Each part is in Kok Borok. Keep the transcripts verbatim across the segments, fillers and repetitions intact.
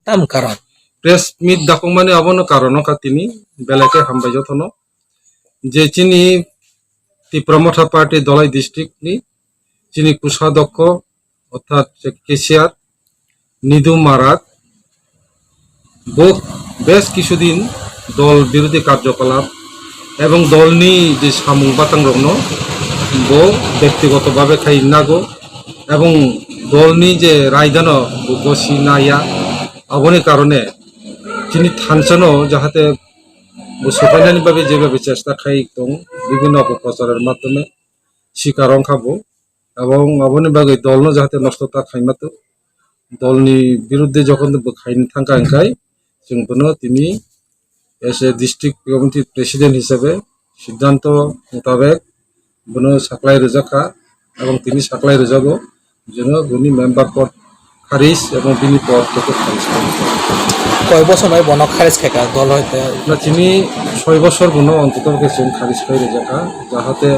Tam karon? Press meet dakokmani abono karon wngkha tini, belai khe hambai jotono. Je chini Tipra Motha Party Dholai district ni chini Kosadhokho orthat K C R Nidu Marak bo bes kisudin dol birodhi karjokalap ebong dolni je samung batangrokno bo bektigoto bhabe khai nago ebong dolni je raidano bo gosi naya aboni karone chini thansano jahate bo sopainani bagwi jebabe chesta khai tong bibhinno opoprocharor maddhome sikar wngkha bo ebong aboni bagwi dolno jahate nosto ta khaima tong dolni biruddhe jokhon bo khaina thangkha hwnkhe chwng bono tini as a district committee president hisabe siddhanto mutabek bono saklai rwjakha ebong tini saklai rwjago. Jono bini member pod kharis ebong bini pod khe kharis khaikha. Koi bosor bai bono kharis khaikha dol hoite? Na chini soi bosor bono ontoto khe chwng kharis khai rwjakha, jahate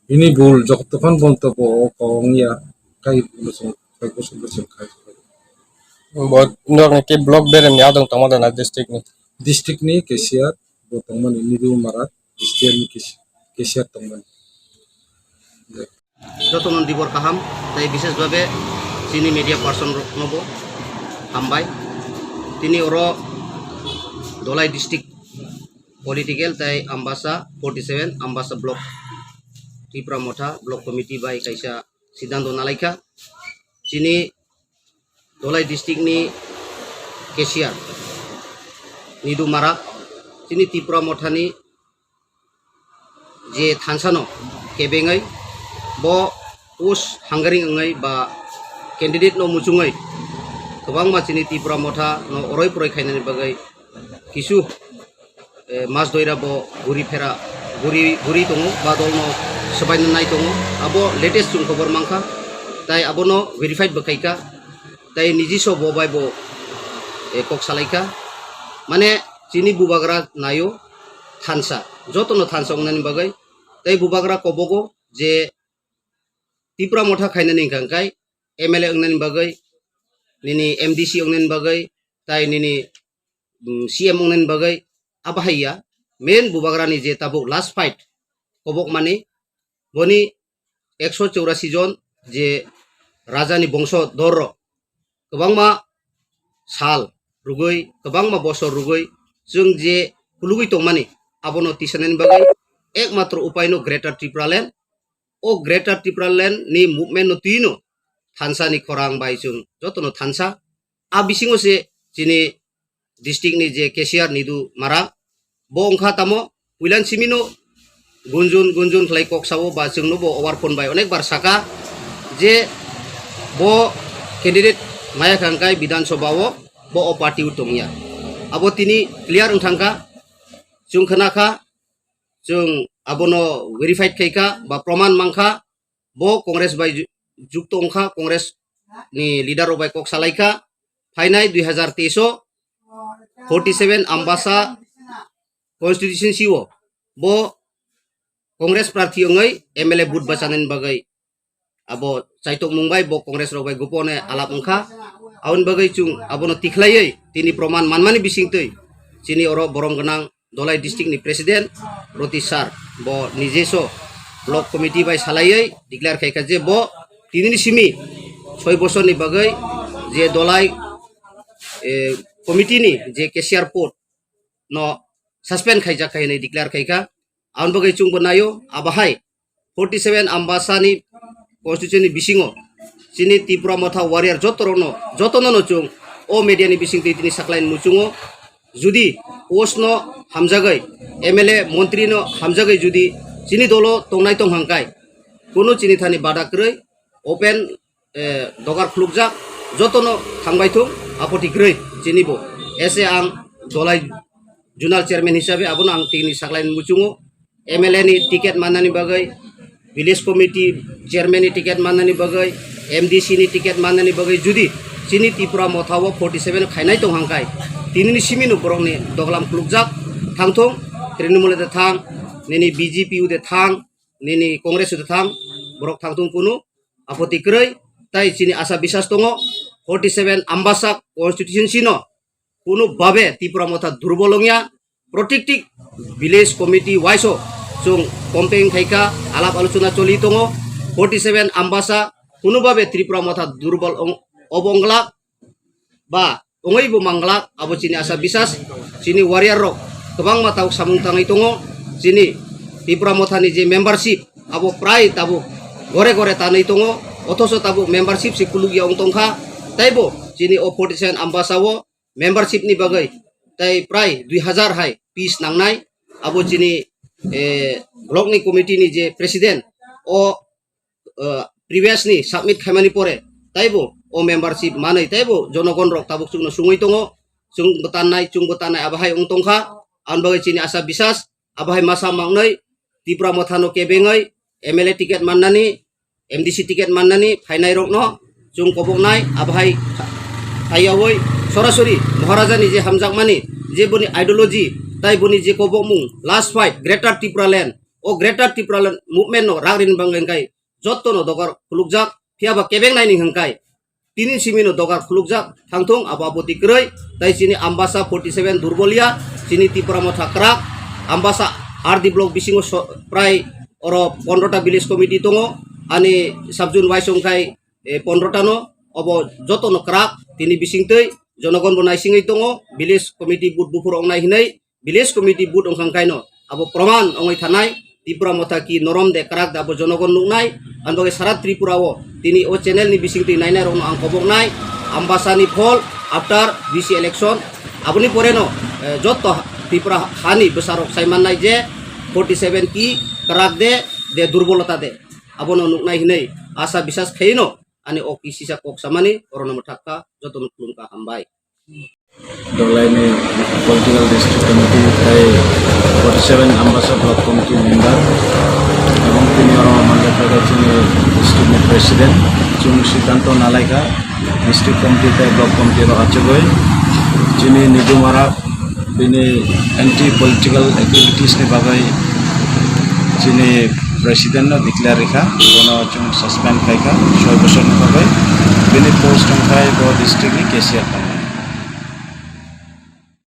bini bul jotokhon bonto bo o kong ya, kai bosong, kai bosong bosong khai. Bo nok ni ke block berem ni adong tongma dana district ni? District ni K C R bo tongmani Nidu Marak, district ni K C R tongmani. Jotono dibor kaham, tei bishesh bhabe chini media person rokno bo hambai. Tini oro Dholai district political tei Ambasa forty seven Ambasa block Tipra Motha block committee bai kaisa siddhanto nalaikha. Chini Dholai district ni K C R Nidu Marak chini Tipra Motha ni je thansa no kebengwi bo post hungering wngwi ba candidate no muchungwi kwbangma chini Tipra Motha no oroi poroi khainani bagwi kisu, eh, mas doira bo guri phera guri guri tongo ba dol no swbaina nai tongo abo latest chwng khobor mankha tai abono verified bo khaikha tai nijiso bo bai bo, eh, kok salaikha mane chini bubagra naio thansa jotono thansa wngnani bagwi tei bubagra kobogo je Tipra Motha khainani hwnkha hwnkhe M L A wngnani bagwi, nini M D C wngnani bagwi, tai nini, mm, C M wngnani bagwi, abo hai ya, main bubagrani je tabuk last fight kobokmani, boni ekso chorasi jon je rajani bongso dor rok kwbangma sal rwgwi, kwbangma bosor rwgwi, chwng je khulugwi tongmani, abono tisanani bagwi ekmatro upaino Greater Tipraland, o Greater Tipraland ni movement no twino thansa ni khorang bai chwng jotono thansa. A bisingo se chini district ni je K C R Nidu Marak, bo wngkha tamo puilan simino gunjun gunjun khlai kok sao ba chwngno bo over phone bai onek bar saka je bo candidate maya khangkai Bidhan Sabha o bo o party o tongya. Abo tini clear wng thangkha, chwng khna kha, chwng abono verified khai kha ba proman mang kha, bo Congress bai ju-, jukto wng kha, Congress ni leader rok bai kok salai kha, phainai dui hazar teis o forty seven Ambasa constituency o bo Congress prarthi wngwi M L A vote bachanani bagwi abo chaitokmung bai bo Congress rok bai gopone alap wngkha. Aboni bagwi chwng abono tikhlaiwi tini proman manmani bisingtwi chini oro borom gwnang Dholai district ni president Roti sir bo nijeso block committee bai salaiwi declare khaikha je bo tinini simi soi bosorni bagwi je Dholai, eh, committee ni je cashier post no suspend khaijak kha hinwi declare khaikha. Aboni bagwi chwngbo naio, abo hai forty seven Ambasani constituency ni bisingo chini Tipra Motha warrior jotorokno, jotono no chwng o media ni bisingtwi tini saklaini muchungo, judi post no hamjagwi, M L A montri no hamjagwi judi chini dolo tongnai tong hangkai, kunu chini thani bada kwrwi, open eh, dogar khulukjak, jotono thangbai thung, apoti kwrwi chini bo. Ese ang Dholai zonal chairman hisabe abono ang tini saklaini muchungo M L A ni ticket mannani bagwi, village committee chairman ni ticket mannani bagwi, M D C ni ticket mannani bagwi, judi chini Tipra Motha o forty seven khainai tong hangkai, tinini simino borokni doglam khulukjak thangthung, Trinamool de thang, nini B J P o de thang, nini Congress o de thang, borok thangthung kunu apoti kwrwi, tai chini asa bisas tongo, forty seven Ambasa constituency no kunu babe Tipra Motha durbol wngya, protikti village committee wise o chwng campaign khaikha, alap alochona choli tongo. Forty seven Ambasa kunu babe Tipra Motha durbol ong-, obo wngla ba wngwi bo manglak, abo chini asa bisas. Chini warrior rok kwbangma tabuk samung tangwi tongo. Chini Tipra Motha ni je membership, abo prai tabuk gore gore tanwi tongo, othoso tabuk membership se kulukya wng tongkha. Taibo chini o forty seven Ambasa o membership ni bagwi tai prai dui hazar hai piece nangnai. Abo chini, eh, block ni committee ni je president, o, eh, previous ni submit khaimani pore taibo o membership manwi taibo jonogon rok tabuk chwngno sungwi tongo, chwng bwtannai, chwng bwtannai abo hai wng tongkha. Ang bagwi chini asa bisas, abo hai masa mangnwi Tipra Motha no kebengwi M L A ticket mannani, M D C ticket mannani phainai rokno chwng koboknai, abo hai phaiyawi sorasori Maharaja ni je hamjakmani, je boni ideology tai boni je kobokmung last fight Greater Tipraland, o Greater Tipraland movement no rak rin bang hwnkhe joto no dogar khulukjak, phiya ba kebeng nai ni hwnkhe tini simi no dogar khulukjak thangthung, abo abo tikroi tai chini Ambasa forty seven durbolia, chini Tipra Motha kwrak. Ambasa R D block bisingo so-, prai oro pondro ta village committee tongo, ani sub zone wise wngkhai, eh, pondro ta no, obo joto no kwrak tini bisingtwi jonogon bo naisingwi tongo, village committee but buphur wngnai hinwi village committee but wngkha kaino abo proman wngwi thanai Tipra Motha ki norom de kwrak de abo jonogon nuknai. Ang bagwi sara Tripura o tini o channel ni bisingtwi nainai rokno ang koboknai, Ambasa ni phol after V C election, aboni pore no, eh, jotto Tripura hani bwsarok sai mannai je forty seven ki kwrak de, de durbolota de, abono nuknai hinwi asa bisas khaino ani o kisisa kok samani orono mwthakha, jotono khulumkha, hambai. Dolaini Political District Committee tei forty seven Ambasa Block Committee member, ebong tini oro manjakha chini district ni president, chwng siddhanto nalaikha district committee tei block committee rok achugwi chini Nidumara bini anti political activities ni bagwi chini president no declare rikha, bono chwng suspend khaikha soi bosor ni bagwi, bini post wngkhai bo district ni cashier.